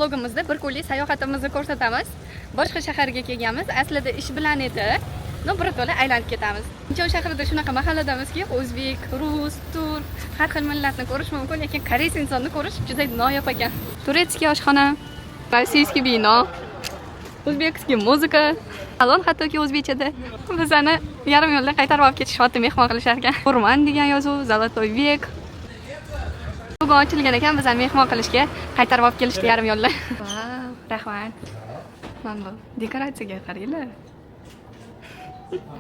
Vlogimizda bir kunlik sayohatimizni ko'rsatamiz. Boshqa shaharga kelganmiz. Aslida ish bilan edi. Но, birato'la aylanib ketamiz. Incheon shahrida shunaqa mahalladamizki, o'zbek, rus, turk, har xil millatni ko'rish mumkin, lekin koreys insonni ko'rish juda noyob ekan. Турецкий oshxona, российский vino, узбекский музыка, salon hattoki o'zbekchada. Bizani yarim yo'lda qaytarib olib ketishyapti, mehmon qilishar ekan. O'rmon degan yozuv, Золотой век. Bugun ochilgan ekan, bizani mehmon qilishga qaytarib olib kelishdi yarim yo'lda. Vau, rahmat. Mana bu dekoratsiyaga qaranglar.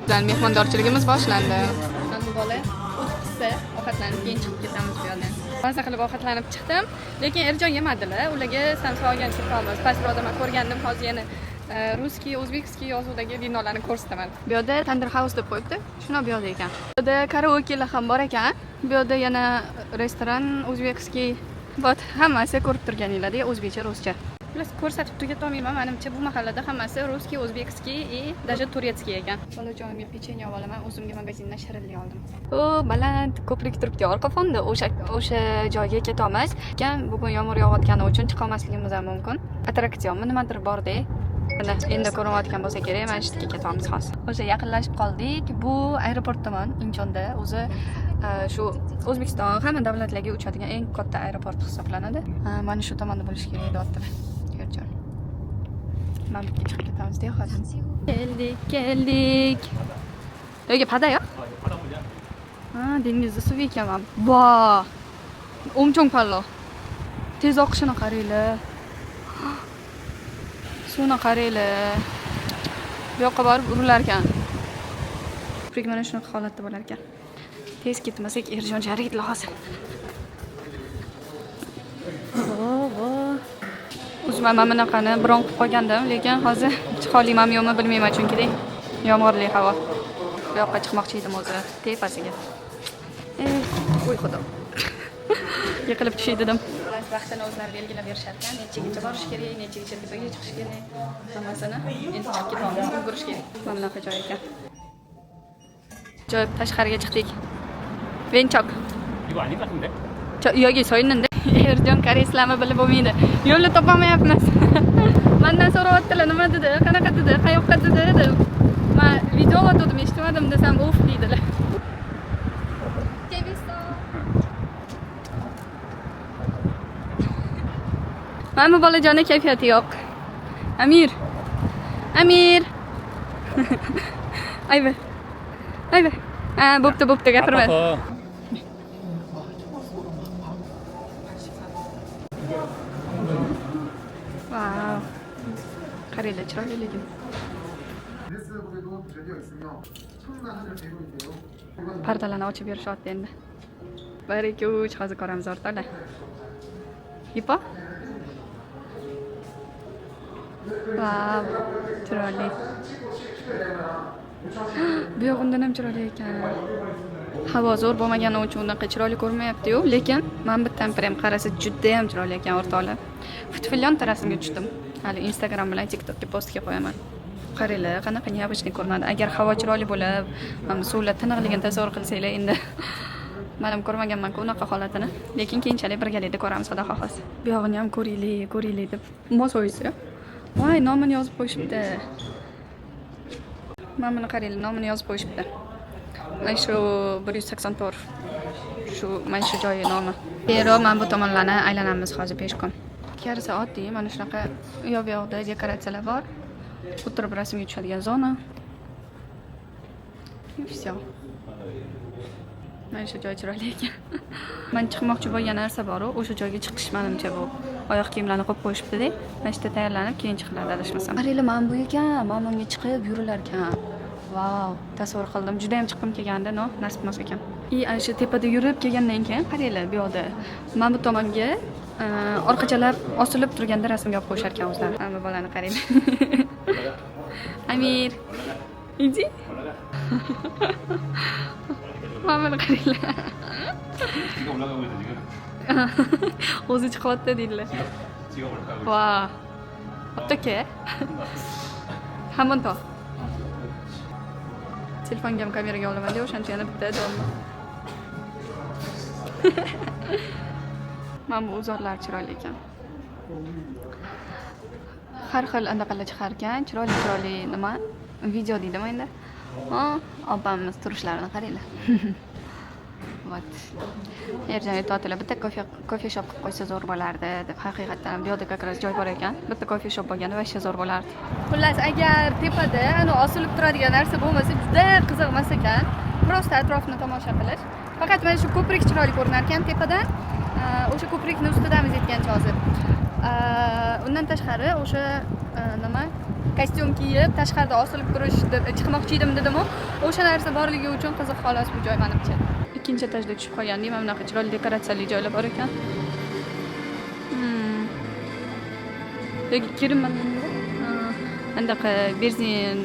Bizani mehmondorchiligimiz boshlandi. Mana bu bola o't qissa ovqatlanib keyin chiqib ketamiz bu yerdan. Maza qilib ovqatlanib chiqdim, lekin Erjon yemadilar. Ularga samsa olgan ketamiz. Pastroqda man ko'rgandim, hozir yana русский, узбекский yozuvdagi vinolarni ko'rsataman. Bu yerda Tandir House deb qo'yibdi. Shuna bu yerda ekan. Bu yerda karaokelar ham bor ekan. Bu yerda yana restoran узбекский. Вот, hammasi ko'rib turganinglardek o'zbekcha, ruscha. Xullas, ko'rsatib tugatolmayman. Manimcha, bu mahallada hammasi русский, узбекский и даже турецкий ekan. Bolajonimga pechenye olib olaman, o'zimga magazindan shirinlik oldim. O, baland ko'prik turibdi orqa fonda. O'sha joyga ketamiz. Ekan, bugun yomg'ir yog'ayotgani uchun chiqa olmasligimiz ham mumkin. Attraksionmi nimadir borda. Mana endi ko'rinayotgan bo'lsa kerak, mana shu yerga ketamiz hozir. O'sha yaqinlashib qoldik. Bu aeroport tomon, Inchonda o'zi shu O'zbekiston hamma davlatlarga uchadigan eng katta aeroport hisoblanadi. Ha, mana shu tomonda bo'lishi kerak deyaptilar. Erjon. Mana bu yerga chiqib ketamiz deya hozir. Keldik, keldik. 여기 바다요? Ha, dengizni suvi ekan mana. Va! 엄청 빨라. Tez oqishini qaranglar. Suvni qaranglar. Bu yoqqa borib urilar ekan. Ko'prik mana shunaqa holatda bo'lar ekan. Tez ketmasak Erjon jaraydilar hozir. Vo, O'zim mana bunaqani bron qilib qolgandim, lekin hozir chiqa olamanmi yo'qmi bilmayman, chunki yomg'irli havo. Bu yoqqa chiqmoqchi edim o'zi, tepasiga. Voy xudo. Yiqilib tushay dedim. Vaqtini o'zlari belgilab berishar ekan, nechagacha borish kerak, nechagacha tepaga chiqish kerak. Hammasini endi chiqib ketamiz, ulgurish kerak. Mana bunaqa joy ekan. Joy tashqariga chiqdik. 왼쪽. 이거 아닌 것 같은데? 저 여기 서 있는데 Erjon koreyslarni bilib bo'lmaydi. Yo'lni topolmayapmiz. Mandan so'rayaptilar, nima dedi, qanaqa dedi, qayoqqa dedi deb. Man video olayotgandim, eshitmadim desam, uf deydilar. 재밌어. Mana bu bolajonni kayfiyati yo'q. Amir. Amir. Aybi. Aybi. Ha, bo'pti, bo'pti, gapirma. 아파서 Vau. Qaranglar, chiroyliligini. 드레스북에도 되어 있으며 청라 하늘 배우인데요. 이건 Pardalarni ochib berishyapti endi. 1 2 3 hozir ko'ramiz o'rtoqlar. Yepo? Vau, chiroyli. Bu yoq undan ham chiroyli ekan. Havo zo'r bo'lmagani uchun unaqa chiroyli ko'rinmayapti-yu, lekin mana bitta prem qarasa juda ham chiroyli ekan o'rtoqlar. Futfillionta rasmga tushdim. Hali Instagram bilan TikTokka postga qo'yaman. Qaranglar, qanaqa необычный ko'rinadi. Agar havo chiroyli bo'lib, mana suvlar tiniqligini tasavvur qilsanglar endi. Men ham ko'rmaganman-ku unaqa holatini. Lekin keyinchalik birgalikda ko'ramiz, xudo xohlasa. Bu yog'ini ham ko'raylik, ko'raylik deb. Mosoyisi. Voy, nomini yozib qo'yishibdi. Mana buni qaranglar, nomini yozib qo'yishibdi. Mana shu 184. Shu mana shu joyi nomi. Pero mana bu tomonlarni aylanamiz hozir пешком. Karisi oddiy, mana shunaqa u yoq bu yoqda dekoratsiyalar bor. O'tirib rasmga tushadigan zona. И всё. Mana shu joy chiroyli ekan. Man chiqmoqchi bo'lgan narsa bor-u, o'sha joyga chiqish manimcha bu. Oyoq kiyimlarni qo'yib qo'yishibdi-da. Mana shu yerda tayyorlanib keyin chiqiladi adashmasam. Qaranglar, mana bu ekan, mana bunga chiqib yurilar ekan. Vau, tasavvur qildim. Juda ham chiqqim kelgandi, но, nasib emas ekan. И ana shu tepada yurib kelgandan keyin qaranglar bu yoqda. Mana bu tomonga orqachalab osilib turganda rasmga olib qo'yishar ekan o'zlari. Mana bu bolani qaranglar. Amir. Иди. Mana buni qaranglar. 지가 올라가고 있어 지금. O'zi chiqyapti deydilar. 지가 올라가고 있어. 와. 어떡해? 한 번 더. Telefonga ham kameraga olaman deb o'shancha yana bitta deyapman. Mana bu uzorlar chiroyli ekan. Har xil anaqalar chiqar ekan, chiroyli chiroyli nima video deydimi endi. Ha, opamiz turishlarini qaranglar. Вот. Erjon aytyaptilar, bitta coffee shop qilib qo'ysa zo'r bo'lardi deb. Haqiqatdan ham bu yoqda как раз joy bor ekan. Bitta coffee shop bo'lganda вообще zo'r bo'lardi. Xullas, agar tepada ana osilib turadigan narsa bo'lmasa, juda qiziq emas ekan. Просто atrofni tomosha qilish. Faqat mana shu ko'prik chiroyli ko'rinar ekan tepadan. O'sha ko'prikni ustidamiz aytgancha hozir. Undan tashqari o'sha nima kostyum kiyib tashqarida osilib turish deb chiqmoqchi edim dedimu. O'sha narsa borligi uchun qiziq xolos bu joy menimcha. Ikkinchi etajda tushib qolgandik. Mana bunaqa chiroyli dekoratsiyali joylar bor ekan. Yoki kirim anaqa benzin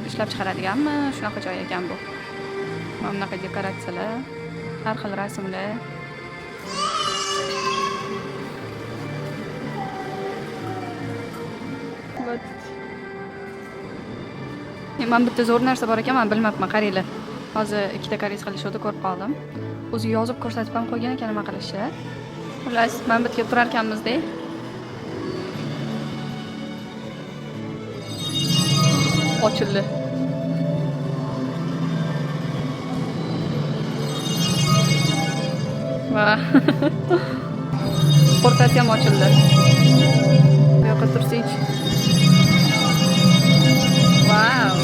ishlab chiqaradiganmi? Shunaqa joy ekan bu. Mana bunaqa dekoratsiyalar, har xil rasmlar. Вот. Mana bitta zo'r narsa bor ekan, man bilmabman, qaranglar. Hozir ikkita koreys qilishuvdi, ko'rib qoldim. O'zi yozib ko'rsatib ham qo'ygan ekan nima qilishni. Xullas, mana bu yerga turar ekanmiz-da. Ochildi. Va o'rtasi ham ochildi. Bu yoqqa tursang. Wow.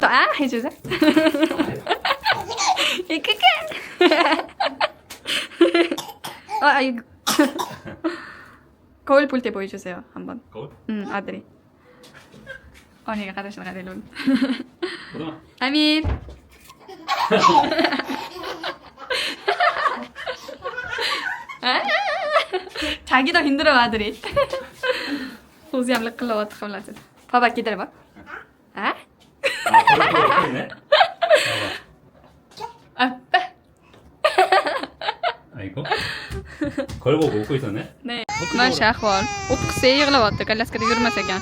아, 해주세요. 이크크. 아, 이거. 거울 볼 때 보여주세요, 한번. 거울? 응, 아들이. 언니가 qarashini qaranglar uni. 보듬아. Amir. 자기도 힘들어 아들이. O'zi ham liqillayapti xullas. 봐봐, 기다려봐. 아? 아, 거울 보고 있네. 아빠. 아이고. 거울 보고 웃고 있었네. Ne? Mana shu ahvol. O'tqizsa yig'layapti, kolyaskada yurmas ekan.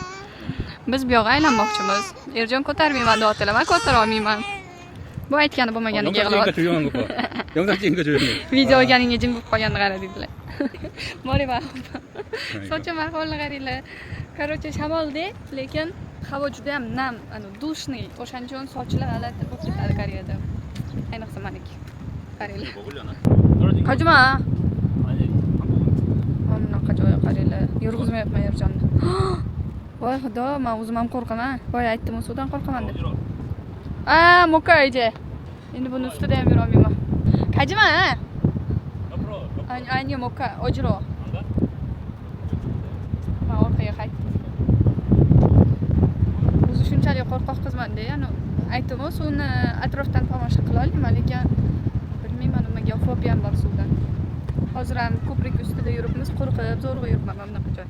Biz bu yoqqa aylanmoqchimiz. Erjon ko'tarmayman deyaptilar, man ko'tara olmayman. Bu aytgani bo'lmaganiga 영상 찍으니까 yig'layapti. 조용한 것 봐. 영상 찍으니까 조용해. Video olganingga jim bo'lib qolganini qara dedilar. Mori Sochim ahvolini qaranglar. Короче, shamolda, lekin havo juda ham nam, ana душный. O'shaning uchun sochlar g'alati bo'lib ketadi Koreyada. Ayniqsa maniki. Qaranglar. 먹으려나? 떨어진 거. Qajma. 아니, 한국은. Mana bunaqa joyi qaranglar. Yurg'izmayapman Erjonni. Voy xudo, men o'zim ham qo'rqaman. Voy aytdim, suvdan qo'rqaman deb. 어지러워. A, moka ije. Endi buni ustida ham yurolmayman. Qajma. 옆으로. 옆으로. Ani, ani moka, ojro. 안 가? Man orqaga qaytdim. O'zi shunchalik qo'rqoq qizman-da, ya'ni aytdim-ku, suvni atrofdan tomosha qila olmayman, lekin bilmayman nimaga fobiyam bor suvdan. Hozir ham ko'prik ustida yuribmiz, qo'rqib, zo'rg'a yuribman mana bunaqa joy.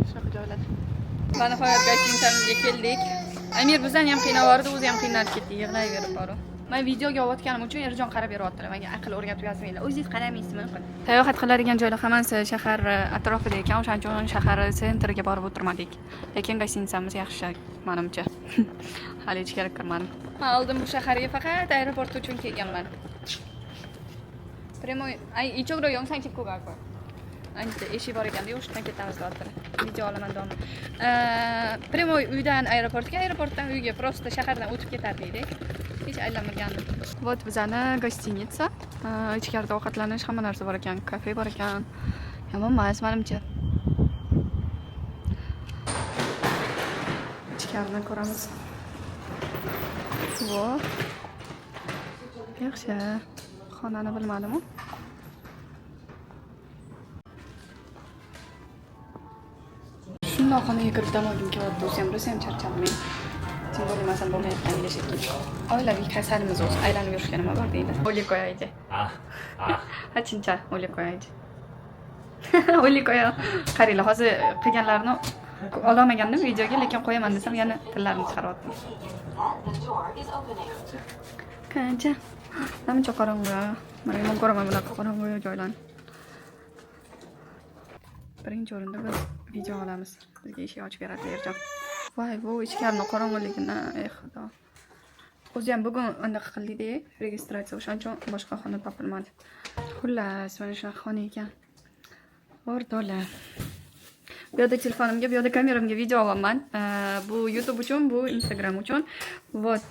Shunaqa joylar. Va nihoyat gostinitsamizga keldik. Amir bizani ham qiynavordi, o'zi ham qiynalib ketdi, yig'layverib borib. Men videoga olayotganim uchun Erjon qarab beryaptilar. Menga aql o'rgatib yozmanglar. O'zingiz qaramaysizmi? Sayohat qiladigan joylar hammasi shahar atrofida ekan, o'shaning uchun shahar центр iga borib o'tirmadik. Lekin gostinitsamiz yaxshi, menimcha. Hali ichkari kirmadim. Men oldin bu shaharga faqat aeroport uchun kelganman. Прямой, ay, 이쪽으로 영상 찍고 갈 거야. Ancha eshik bor ekanda, o'sha yerdan ketamiz deyaptilar. Video olaman deyapman. Прямой uydan aeroportga, aeroportdan uyga, просто shahardan o'tib ketardik. Hech aylanmagandim. Вот bizani гостиница. Ichkarida ovqatlanish hamma narsa bor ekan, kafe bor ekan. Yomon emas menimcha. Ichkarini ko'ramiz. Vo. Yaxshi. Xonani bilmadim-u. Shundoq xonaga kirib dam olgim kelyapti. O'zi ham rosa ham charchadim men. Tем более mazam bo'lmayotganiga shekilli. Oilaviy kasalimiz o'zi aylanib yurishga nima bor deydi. 올릴 거야 이제. 아, 아. Ha, 진짜 올릴 거야 이제. 올릴 거야. Qaranglar, hozir qilganlarini ololmagandim videoga, lekin qo'yaman desam yana tillarini chiqaryaptim. Qancha? Namuncha qorong'u. Mana yomon ko'raman bunaqa qorong'u joylarni. Birinchi o'rinda biz video olamiz. Bizga eshik ochib beradi Erjon. Voy, bu ichkarini qorong'uligini, ey xudo. O'zi ham bugun anaqa qildik, registratsiya, o'shaning uchun boshqa xona topilmadi. Xullas, mana shunaqa xona ekan. O'rtoqlar. Bu yerda telefonimga, bu yerda kameramga video olaman. Bu YouTube uchun, bu Instagram uchun. Вот.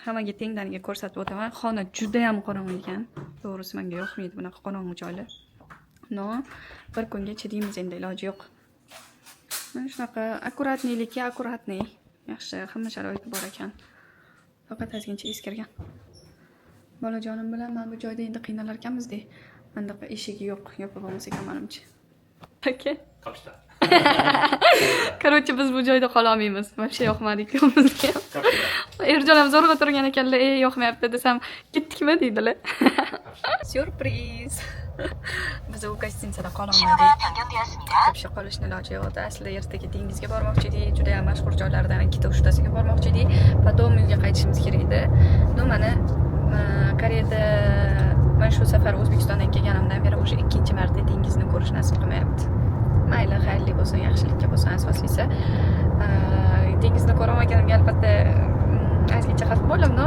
Hammaga tengdaniga ko'rsatib o'taman. Xona juda ham qorong'u ekan. To'g'risi, menga yoqmaydi bunaqa qorong'u joylar. Но, bir kunga chidaymiz endi, iloji yo'q. Mana shunaqa аккуратный likka аккуратный. Yaxshi, hamma sharoiti bor ekan. Faqat ozgincha eskirgan. Bolajonim bilan mana bu joyda endi qiynalar ekanmiz-da. Anaqa eshigi yo'q, yopib olmas ekan manimcha. Aka. 갑시다. Короче, biz bu joyda qololmaymiz. Вообще yoqmadi ikkovimizga ham. 갑시다. Erjon ham zo'rg'a turgan ekanlar, "Ey, yoqmayapti" desam, "Ketdikmi?" deydilar. Syurpriz. Biz u гостиница da qololmadik. 변경되었습니다. Вообще qolishni iloji yo'q edi. Aslida ertaga dengizga bormoqchi edik, juda ham mashhur joylardan ikkita uchtasiga bormoqchi edik. Потом uyga qaytishimiz kerak edi. Но, mana Koreyada mana shu safar O'zbekistondan kelganimdan beri уже ikkinchi marta dengizni ko'rish nasib qilmayapti. Mayli, xayrli bo'lsin, yaxshilikka bo'lsin, asosiysi. Dengizni ko'rolmaganimga albatta ozgincha xafa bo'ldim, но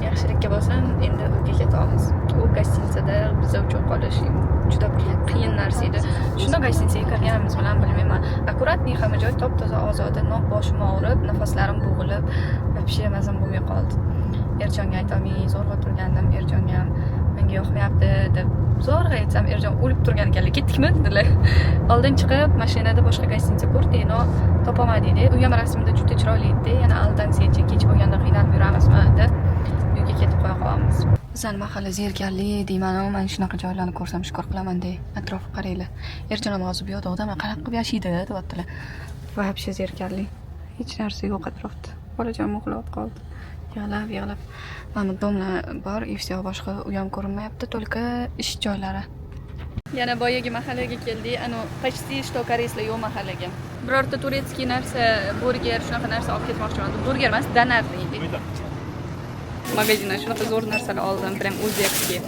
yaxshilikka bo'lsin, endi uyga ketamiz. U гостиница da biza uchun qolish juda bir qiyin narsa edi. Shunda гостиница ga kirganimiz bilan, bilmayman, аккуратный, hamma joy top toza, ozoda, но boshim og'rib, nafaslarim bo'g'ilib, вообще mazam bo'lmay qoldi. Erjonga aytolmay zo'rg'a turgandim. Erjonga ham menga yoqmayapti deb zo'rg'a aytsam, Erjon o'lib turgan ekanlar. "Ketdikmi?" dedilar. Oldin chiqib mashinada boshqa гостиница ko'rdik, но topolmadik. U ham rasmda juda chiroyli edi. Yana aldansiyacha kech bo'lganda qiynalib yuramizmi deb uyga ketib qo'ya qolamiz. Bizani mahalla zerikarli deymanu, man shunaqa joylarni ko'rsam, shukur qilaman de. Atrofga qaranglar. Erjon ham hozir bu yoqda odamlar qanaqa qilib yashaydi deyaptilar. Вообще zerikarli. Hech narsa yo'q atrofda. Bolajonim uxlab qoldi. Yig'lab, yig'lab. Mana дом lar bor, и все, boshqa u ham ko'rinmayapti, только ish joylari. Yana boyagi mahallaga keldik. Anu почти что koreyslar yo'q mahallaga. Birorta турецкий narsa, burger, shunaqa narsa olib ketmoqchiman. Burger emas, doner deydi. Magazindan shunaqa zo'r narsalar oldim, прям узбекский.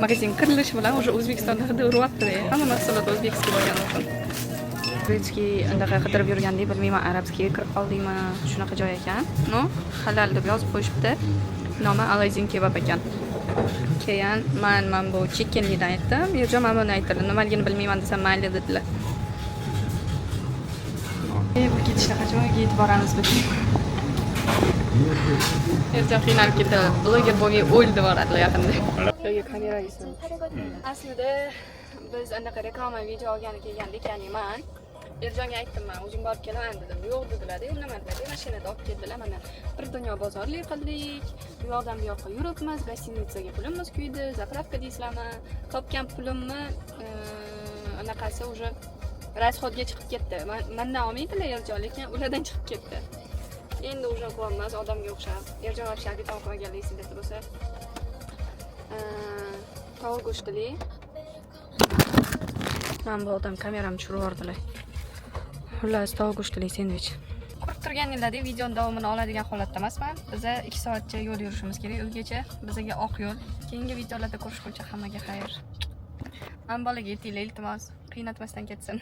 Magazin kirilishi bilan уже O'zbekistonda hidi uryapti. Hamma mahsulot узбекский bo'lgani uchun. Турецкий anaqa qidirib yurgandik, bilmayman, арабский ga kirib qoldikmi, shunaqa joy ekan. Но, halal deb yozib qo'yishibdi. Nomi Alazin kebab ekan. Keyin man bu chickenlidan aytdim. Erjon mana buni aytdilar. Nimaligini bilmayman desam, mayli dedilar. Bu ketishda qachon uyga yetib boramiz biz? Erjon qiynalib ketdi. Bloger bo'lmay o'ldi boradilar yaqinda. Yo'q, kamerangiz. Aslida biz anaqa reklama video olgani kelgandik, ya'ni man Erjonga aytdim, man o'zim borib kelaman dedim. Yo'q dedilar, unamadilar, mashinada olib keldilar. Mana bir dunyo bozorlik qildik. Bu yoqdan bu yoqqa yuribmiz, гостиница ga pulimiz kuydi, заправка deysizlarmi? Topgan pulimni anaqasi уже расход ga chiqib ketdi. Mandan olmaydilar Erjon, lekin ulardan chiqib ketdi. Endi уже qilyapmiz odamga o'xshab. Erjon вообще обед ham qilmaganligi esingizda bo'lsa. Tovuq go'shtili. Mana bu odam kameramni tushirib yubordilar. Xullas, tovuq go'shtili sendvich. Ko'rib turganinglardek, videoni davomini oladigan holatda emasman. Biza 2 soatcha yo'l yurishimiz kerak uygacha. Bizaga oq yo'l. Keyingi videolarda ko'rishguncha hammaga xayr. Man bolaga yetinglar, iltimos. Qiynatmasdan ketsin.